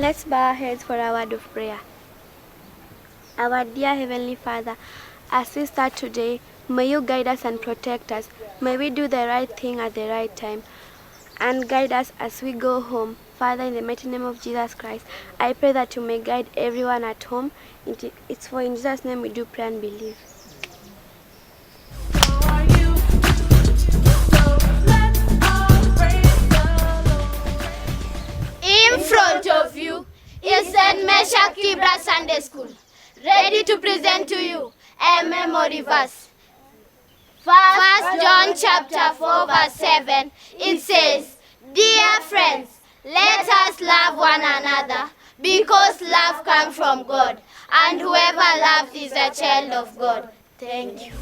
Let's bow our heads for a word of prayer. Our dear Heavenly Father, as we start today, may you guide us and protect us. May we do the right thing at the right time and guide us as we go home. Father, in the mighty name of Jesus Christ, I pray that you may guide everyone at home. It's for in Jesus' name we do pray and believe. In front of you is St. Meshack Kibra Sunday School, ready to present to you a memory verse. 1 John chapter 4 verse 7, it says, "Dear friends, let us love one another, because love comes from God, and whoever loves is a child of God." Thank you.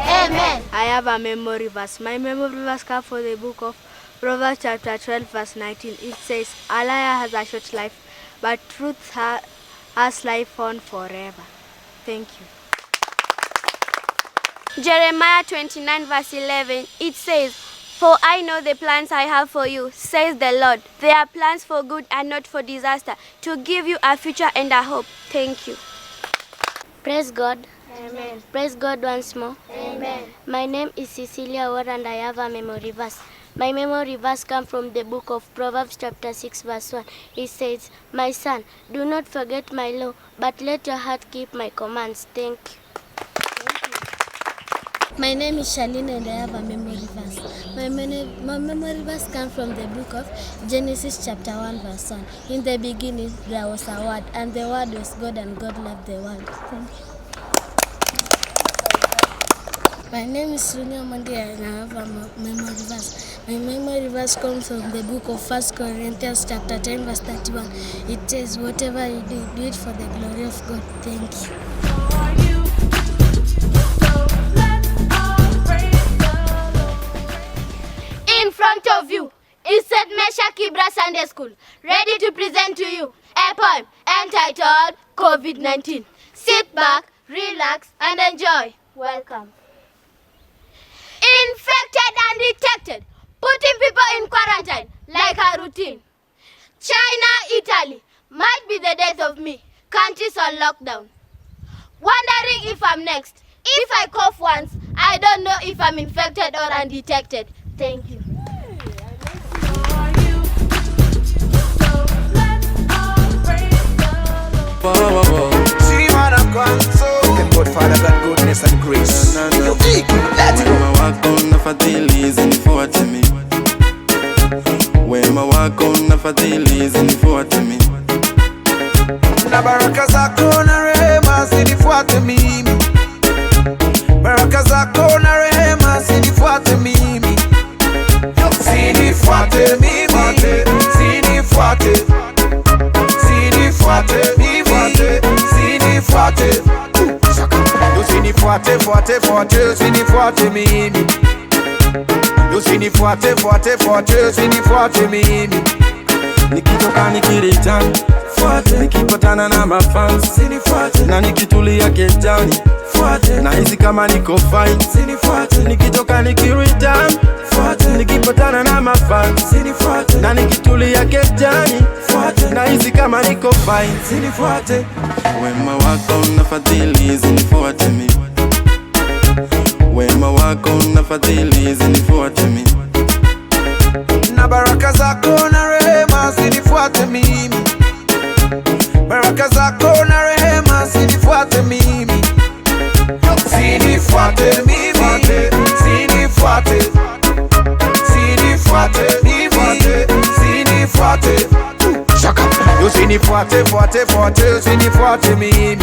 Amen. I have a memory verse. My memory verse comes from the book of Proverbs chapter 12 verse 19. It says, "A liar has a short life, but truth has life on forever." Thank you. Jeremiah 29 verse 11, it says, "For I know the plans I have for you, says the Lord. They are plans for good and not for disaster, to give you a future and a hope." Thank you. Praise God. Amen. Praise God once more. Amen. My name is Cecilia Ward and I have a memory verse. My memory verse comes from the book of Proverbs chapter 6 verse 1. It says, "My son, do not forget my law, but let your heart keep my commands." Thank you. My name is Charlene and I have a memory verse. My memory verse comes from the book of Genesis chapter 1 verse 1. In the beginning there was a word, and the word was God, and God loved the world. Thank you. My name is Sunia Mandi and I have a memory verse. My memory verse comes from the book of 1 Corinthians chapter 10 verse 31. It says, "Whatever you do, do it for the glory of God." Thank you. In front of you is St. Meshack Kibra Sunday School, ready to present to you a poem entitled COVID-19. Sit back, relax, and enjoy. Welcome. Infected and detected, putting people in quarantine like a routine. China, Italy, might be the death of me. Countries on lockdown. Wondering if I'm next. If I cough once, I don't know if I'm infected or undetected. Thank you. Father God, goodness and grace. Wema wako na fadhili zinifuate mimi. Wema wako na fadhili zinifuate mimi. Na baraka zako na rehema zinifuate mimi. Baraka zako na rehema zinifuate mimi. Zinifuate mimi. Zinifuate. Zinifuate mimi. Zinifuate. Usinifuate, fuate, fuate, usinifuate mimi. Usinifuate, fuate, fuate, usinifuate mimi. Nikitoka nikireturn, fuate. Nikipatana na mafans, usinifuate. Na nikitulia kejani, fuate. Na hizi kama niko fine, usinifuate. Nikitoka nikireturn, fuate. Nikipatana na mafans, usinifuate. Na nikitulia kejani, fuate. Na hizi kama niko fine, usinifuate. Wema wako na fadhili zinifuate mimi. Wema wako na fadhili zinifuate mimi. Na baraka zako na rehema zinifuate mimi. Baraka zako na rehema zinifuate mimi. Zinifuate mimi. Zinifuate. Zinifuate mimi. Zinifuate. Usinifuate, fuate, fuate, usinifuate mimi.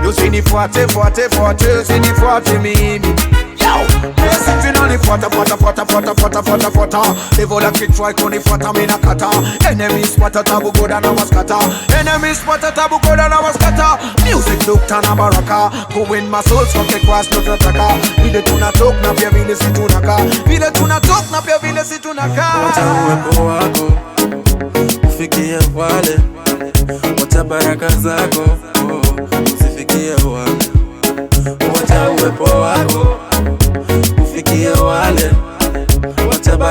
Usinifuate, fuate, fuate, usinifuate mimi. Yo, Usinifuata, fuata, fuata, fuata, fuata, fuata, fuata. Devil akitry kunifuata mimi nakata. Enemies fuata tabu goda na waskata. Enemies fuata tabu goda na waskata. Music doctor na baraka. Go in my soul so ke cross no tunataka. Vile tunatalk na pia vile si tunaka. Vile tunatalk na pia vile si tunaka. Wacha uwepo wako ufikie wale, wacha baraka zako usifikie wale. Wacha uwepo wako ufikie wale,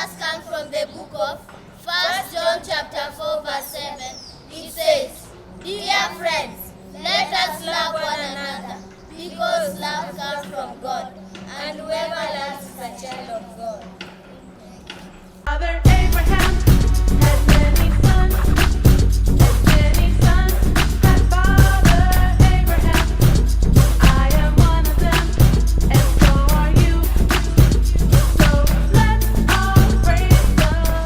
verse comes from the book of 1 John chapter 4 verse 7. It says, Dear friends, let us love one another, because love comes from God, and whoever loves is a child of God. Father.